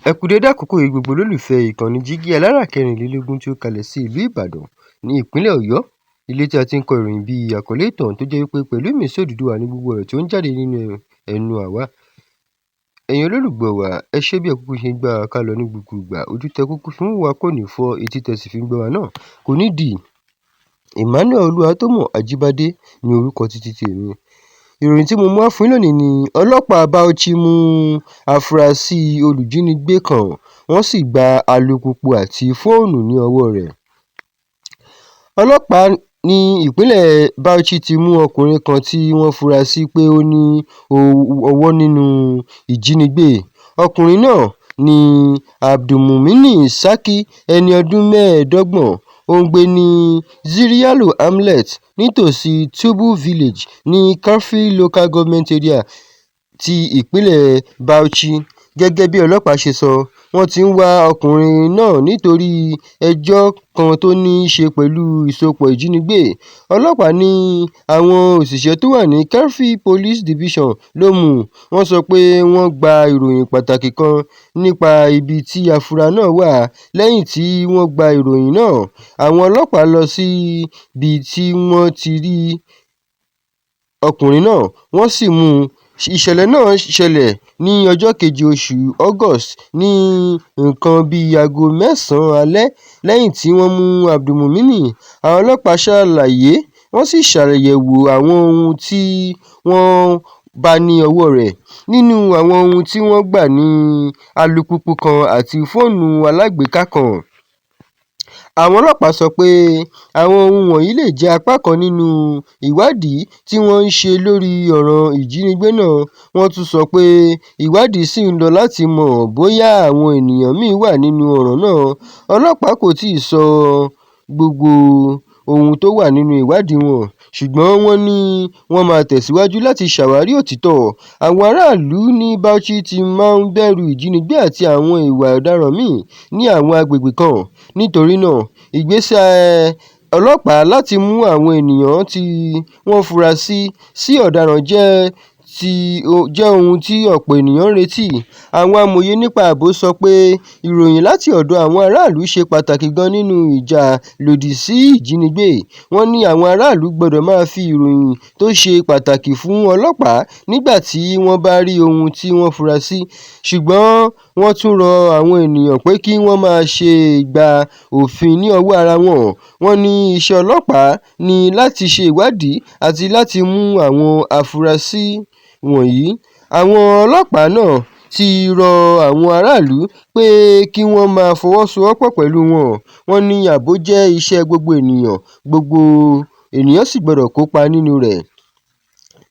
Ẹ kú déédé àkókò yìí, gbogbo olólùfẹ́ ìkànnì Jígí Alárà 24 tí ó kalẹ̀ sí ìlú Ìbàdàn ní ìpínlẹ̀ Ọ̀yọ́, ilé tí a ti ń kọ ìròyìn bíi àkọlé ìtàn tó jẹ́ wípé pẹ̀lú ìmísí Odùduwà ní gbogbo ọ̀rọ̀ tí ó ń jáde nínú ẹnu àwa. Ẹ̀yin olólùgbọ́ wa, ẹ ṣé bí ẹ kúkú ṣe ń gbá wa ká lọ ní gbogbo ìgbà. Ojú tẹ kúkú fi ń wò wá kò ní fọ́, etí tẹ sì fi ń gbọ́ wa náà kò ní dì. Emmanuel Olúwatómọ̀ Ajíbádé ní orúkọ títí tèmi. Ìròyìn tí mo mú wá fún yín lónìí ni ọlọ́pàá Bauchi mú afurasí olùjínigbé kan, wọ́n sì gba alùpùpù àti fóònù ní ọwọ́ rẹ̀. Ọlọ́pàá ní ìpínlẹ̀ Bauchi ti mú ọkùnrin kan tí wọ́n fura sí pé ó ní ọwọ́ nínú ìjínigbé. Ọkùnrin náà ní Abdulmumini Saki, ẹni ọdún 25, ó ń gbé ní Ziryalu Hamlet nítòsí Tubu Village ní Karfi Local Government Area ti ìpínlẹ̀ Bauchi. Gẹ́gẹ́ bí ọlọ́pàá ṣe sọ, wọ́n ti ń wá ọkùnrin náà nítorí ẹjọ́ kan tó ní í ṣe pẹ̀lú ìsopọ̀ ìjínigbé. Ọlọ́pàá ní àwọn òṣìṣẹ́ tó wà ní Karfi Police Division ló mú un. Wọ́n sọ pé wọ́n gba ìròyìn pàtàkì kan nípa ibi tí afurasí náà wà. Lẹ́yìn tí wọ́n gba ìròyìn náà, àwọn ọlọ́pàá lọ síbi tí wọ́n ti rí ọkùnrin náà, wọ́n sì mú un. Ìṣẹ̀lẹ̀ náà ṣẹlẹ̀ ní ọjọ́ 7 oṣù August ní nǹkan bíi aago 9 alẹ́. Lẹ́yìn tí wọ́n mú Abdulmumini, àwọn ọlọ́pàá ṣàlàyé, wọ́n sì ṣàyẹ̀wò àwọn ohun tí wọ́n bá ní ọwọ́ rẹ̀. Nínú àwọn ohun tí wọ́n gbà ní alùpùpù kan àti fóònù alágbèéká kan. Àwọn ọlọ́pàá sọ pé àwọn ohun wọ̀nyí lè jẹ́ apá kan nínú ìwádìí tí wọ́n ń ṣe lórí ọ̀ràn ìjínigbé náà. Wọ́n tún sọ pé ìwádìí ṣì ń lọ láti mọ̀ bóyá àwọn ènìyàn míì wà nínú ọ̀ràn náà. Ọlọ́pàá kò tíì sọ gbogbo ohun tó wà nínú ìwádìí wọn, ṣùgbọ́n wọ́n ní wọ́n máa tẹ̀síwájú láti ṣàwárí òtítọ́. Àwọn aráàlú ní Bauchi ti máa ń bẹ̀rù ìjínigbé àti àwọn ìwà ọ̀daràn míì ní àwọn agbègbè kan. Nítorí náà, ìgbésẹ̀ ọlọ́pàá láti mú àwọn ènìyàn tí wọ́n fura sí ọ̀daràn jẹ́ ohun tí ọ̀pọ̀ ènìyàn ń retí. Àwọn amòye nípa ààbò sọ pé ìròyìn láti ọ̀dọ̀ àwọn aráàlú ṣe pàtàkì gan nínú ìjà lòdì sí ìjínigbé. Wọ́n ní àwọn aráàlú gbọdọ̀ máa fi ìròyìn tó ṣe pàtàkì fún ọlọ́pàá nígbà tí wọ́n bá rí ohun tí wọ́n fura sí. Ṣùgbọ́n wọ́n tún rọ àwọn ènìyàn pé kí wọ́n má ṣe gba òfin ní ọwọ́ ara wọn. Wọ́n ní iṣẹ́ ọlọ́pàá ní láti ṣe ìwádìí àti láti mú àwọn afurasí wọ̀nyí. Àwọn ọlọ́pàá náà ti rọ àwọn aráàlú pé kí wọ́n máa fọwọ́sowọ́pọ̀ pẹ̀lú wọn. Wọ́n ní ààbò jẹ́ iṣẹ́ gbogbo ènìyàn, gbogbo ènìyàn sì gbọdọ̀ kópa nínú rẹ̀.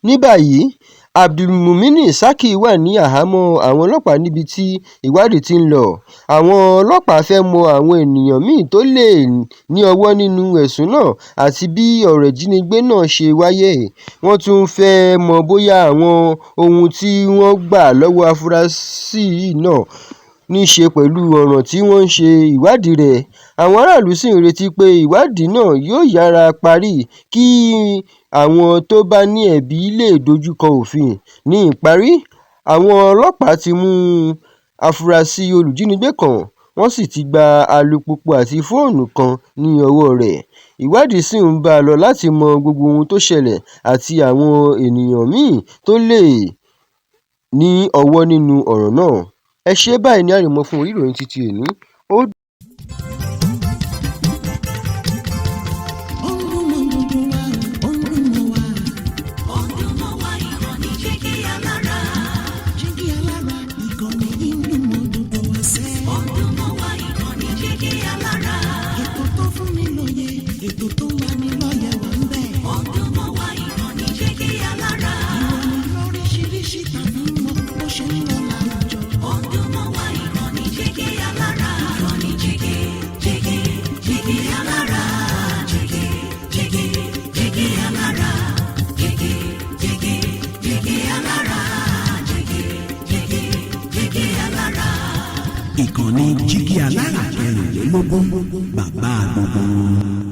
Ní báyìí, Abdulmumini Saki wà ní àhámọ́ àwọn ọlọ́pàá níbi tí ìwádìí ti ń lọ. Àwọn ọlọ́pàá fẹ́ mọ àwọn ènìyàn míì tó lè ní ọwọ́ nínú ẹ̀sùn náà àti bí ọ̀rọ̀ ìjínigbé náà ṣe wáyé. Wọ́n tún fẹ́ mọ̀ bóyá àwọn ohun tí wọ́n gbà lọ́wọ́ afurasí náà ní í ṣe pẹ̀lú ọ̀ràn tí wọ́n ń ṣe ìwádìí rẹ̀. Àwọn aráàlú sì ń retí pé ìwádìí náà yóò yára parí kí àwọn tó bá ní ẹ̀bi lè dojú kọ òfin. Ní ìparí, àwọn ọlọ́pàá ti mú afurasí olùjínigbé kan, wọ́n sì ti gba alùpùpù àti fóònù kan ní ọwọ́ rẹ̀. Ìwádìí sì ń bá a lọ láti mọ gbogbo ohun tó ṣẹlẹ̀ àti àwọn ènìyàn míì tó lè ní ọwọ́ nínú ọ̀ràn náà. Ẹ ṣé, báyìí ní àrìmọ́ fún orí ìròyìn títí òní. Ó Ó ń dùn mọ́ gbogbo wa, ó ń dùn mọ́ wa. Ó ń dùn mọ́ wa, ìkànnì Jígí Alára. Jígí Alára, ìkànnì yìí ń dùn mọ́ gbogbo wa sẹ́. Ó ń dùn mọ́ wa, ìkànnì Jígí Alára. Ètò tó fún ni lóye, ètò tó ń lani lọ́yẹ̀ wà ń bẹ̀. Ó ń dùn mọ́ wa, ìkànnì Jígí Alára. Ìròyìn lóríṣiríṣi tàbí mọ bó ṣe ń lọ láwùjọ. Ó ń dùn mọ́ wa, ìkànnì Jígí Alára. Ìkànnì Jígí, Jígí, Jígí Alára. Jígí, Jígí, Jígí Alára. Jígí, Jígí, Jígí Alára. Jígí, Jígí, Jígí Alára. Ìkànnì Jígí Alára 24, bàbá gbogbo wọn.